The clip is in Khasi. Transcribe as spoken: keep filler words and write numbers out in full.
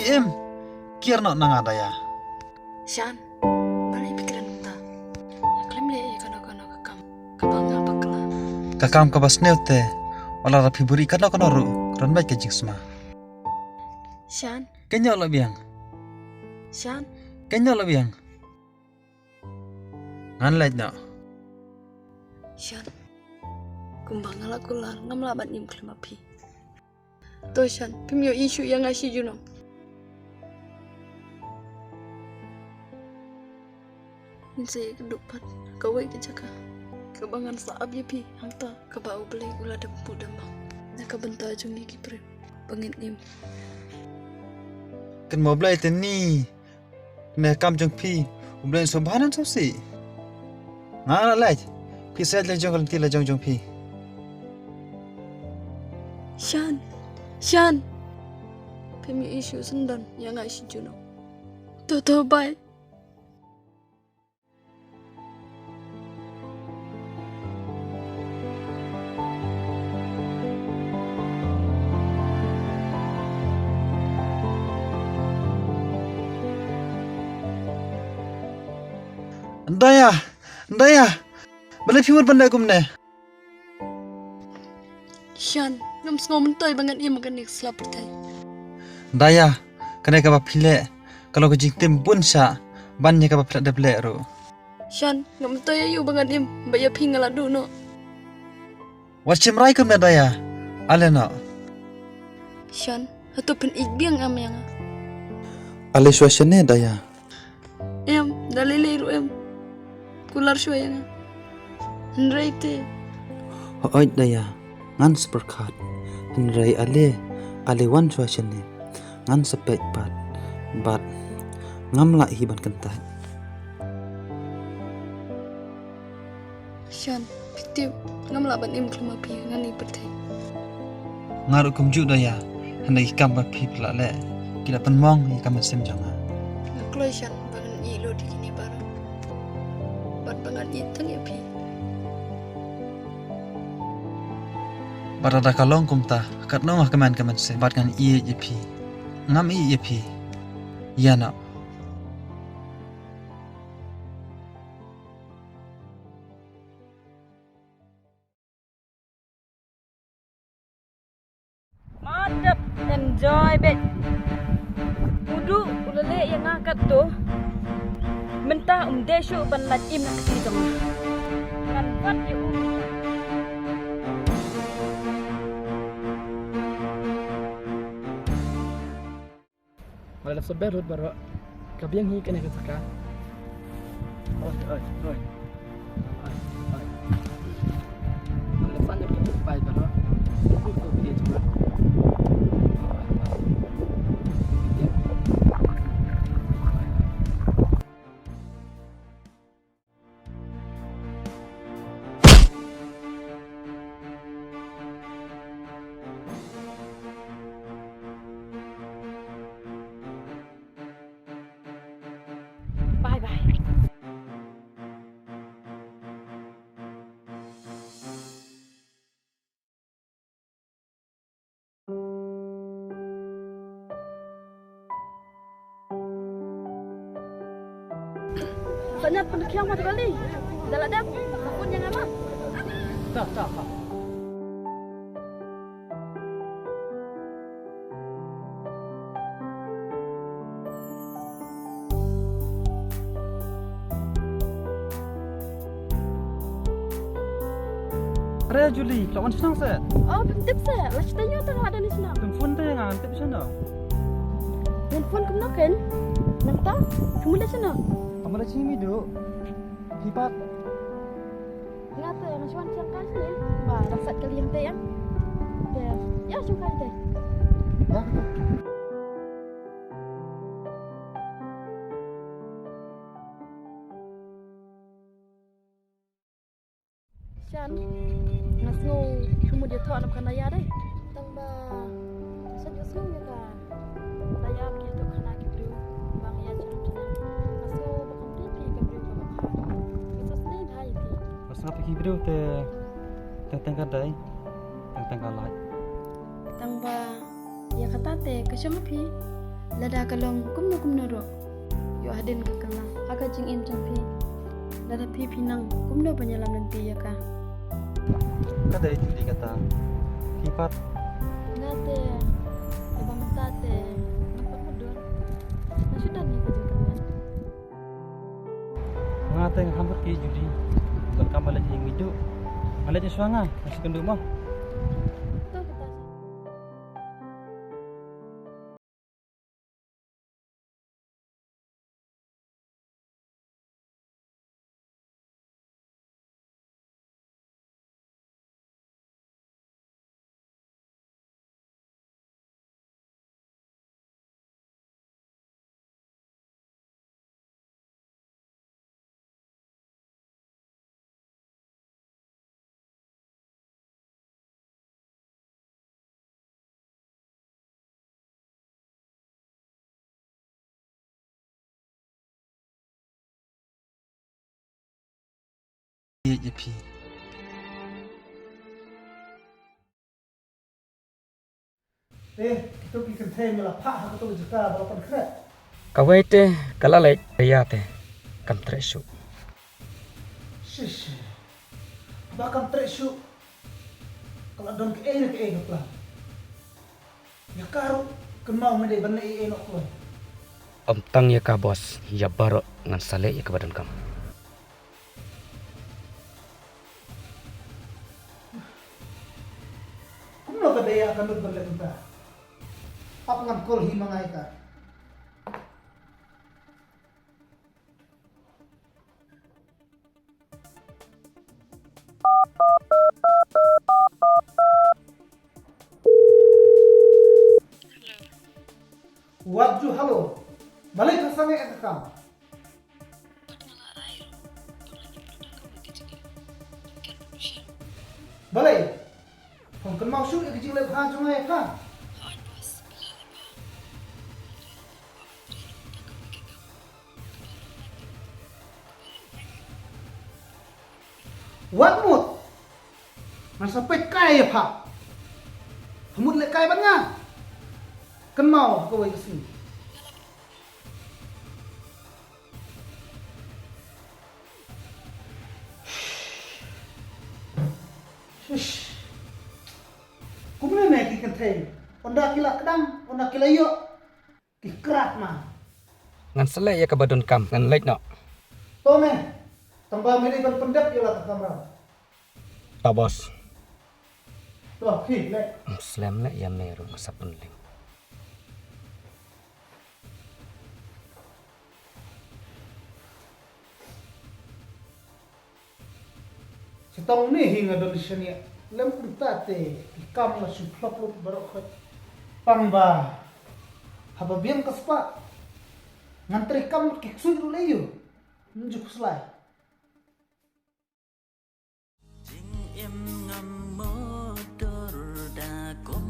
Im, kiar noh na nga Daya. Shan, balei phi kren kumta? Nga khlem leh ïa kano kano ka kam kaba nga bakla. Ka kam kaba sniew te, wat la phi buhrieh kano kano ruh, kan beit ka jingsma. Shan. Kynjoh la biang. Shan. Kynjoh la biang. Ngan leit noh. Shan. Kumba nga la kular, ngam lah ban im khlem ïa phi. To Shan, phim ïohi shuh ïa nga shi junom. Ngin sa ïakynduh pat ha kawei ka jaka kaba ngan sa ap ïa phi, hangta kaba U Blei u la dep buh dep mang na ka bynta jong ngi ki briew ba ngin im. Kynmaw Blei te ni. Ne kam jong phi, U Blei un sngewbha ne un sngewsih. Nga la leit, phi sa leit la jong ka lynti la jong jong phi. Shan, Shan. Phim ïohi shuh, sngewdon ïa nga shi junom. To to, bye. Daya, Daya, balei phi mut ban leh kumne? Shan, ngam sngew myntoi ba ngan im ha kane ka sla pyrthei. Daya, kane kaba phi leh ka long ka jingtim bun shah ban ïa kaba phi la dep leh ruh. Shan, ngam myntoi ïa u ba ngan im, ba ïa phi nga la duh noh. Wat shim rai kumne Daya. Ale noh. Shan, hato phin ïeit biang em ïa nga? Ale shuwa shane Daya. Em, da lei lei ruh em. Kular shuwa ïa nga. Hynrei te. Hooid Daya, ngan sa pyrkhat. Hynrei ale, ale wan shuwa shane. Ngan sa peit pat. Bad ngam lah hi ban kyntait. Shan, phi tip, ngam lah ban im khlem ma phi ha kane ka pyrthei. Nga ruh kumjuh Daya, hynrei ki kam ba phi phi la leh, ki la pynmong ïa ka mynsiem jong nga. Nga kloi Shan ba ngan ïeh lut ïa kine baroh. Bad ba ngan ïeit tang ïa phi. Bad lada ka long kumta, katno nga kmen ka mynsiem, bad ngan ïeit ïa phi. Ngam ïeit ïa phi. Ïa noh. Madep enjoy beit. U Duh u la leh ïa nga katto. Mynta um dei shuh ban lait im na ka kti jong nga. Ngan bat ïa u. Nga la dep saber lut baroh. Ka biang hi kane ka jaka. Oi, oi, oi. Oi, oi. Nga la dep sah lut ka tuk pai baroh. Tuk tuk tuk tuk. Oi, oi. Bye bye. Sa ñiad pynkhiang ma tu kali. Da la dep, sa phone ïa nga ma. Ta, ta, ta. Are Julie, phi la wan shnong se? Oh, phim tip se. La shu tynjuh tang la don shnong. Phim phone te nga, ngam tip shano. Phim phone kumno ken? Nangta, phim mut leit shano? Phim mut leit sha ïing maidu. Phi pat? Nga te, nga shu wan shong kai sini. Ba, dang sat kali ïa te ïa. Te, ïa shong kai te. Ïa. Shan, nga sngew phi mut ïathoh na ka Daya dei. Tang ba shan ïohsngew ïa ka Daya ba ki ïathoh khana ki briew ba nga ïaid sha rum sha nang. Nga sngew ba kumta phi ka briew kaba khah. Nga sngewsynei bha ïa phi. Nga sngew phi ki briew te teng teng ka dei, teng teng ka lait. Tang ba ïa kata te ka shong ha phi. Lada ka long kumno kumno ruh, ïoh hadien ka kylla ha ka jingim jong phi. Lada phi phi nang kumno ban ïalam lynti ïa ka. Ka dei jingdei kata. Phi pat. Nga te, haba mynta te nga pat mutdur. Nga shu don ïa ka jingkyrmen. Nga te nga ham bad ki Judy. Donkam ban leit ïa ngi duh. Nga leit shuwa nga, nga shu kynduh mo. To kata. Ïa phi. Eh, kito ki kynthei me la phah ha kato ka jaka ba la pynkhreh. Kawei te ka la leit, ka ïa te kam treh shuh. Shish. Ba kam treh shuh. Ka la don kaei na kaei ka plan. Ïa ka ruh kynmaw me dei ban leh ei ei noh kloi. Ym tang ïa ka boss, ïa baroh ngan sa leh ïa kaba donkam. Kumno ka dei ïa ka nud ban leh kumta? Ap ngan call hi ma nga ïa ka. Wat ju hello. Balei pha sangeh ïa ka kam? Balei? Phan kynmaw shuh ïa ka jingleh bha jong nga ïa pha. Wat mut. Ngan sa peit kai ïa pha. Pha mut leh kai bad nga. Kynmaw ha kawei ka sngi. Shish. Kumne me ki kynthei. Ynda ki la kdang, ynda ki la ïoh. Ki krat ma. Ngan sa leh ïa kaba donkam, ngan leit noh. To me. Tang ba me dei ban pyndep ïa la ka kamra. To boss. To, phi leh. Slem leh ïa me ruh nga sa pynleng. Sitong ne hi nga don shaniah. Lem kumta te ki kam nga shu phlop lut baroh khoit. Pang ba haba biang ka spah ngan trei kam ki ksuid ruh lei ïu. Nju khuslai. Jingim ngam mudor da kum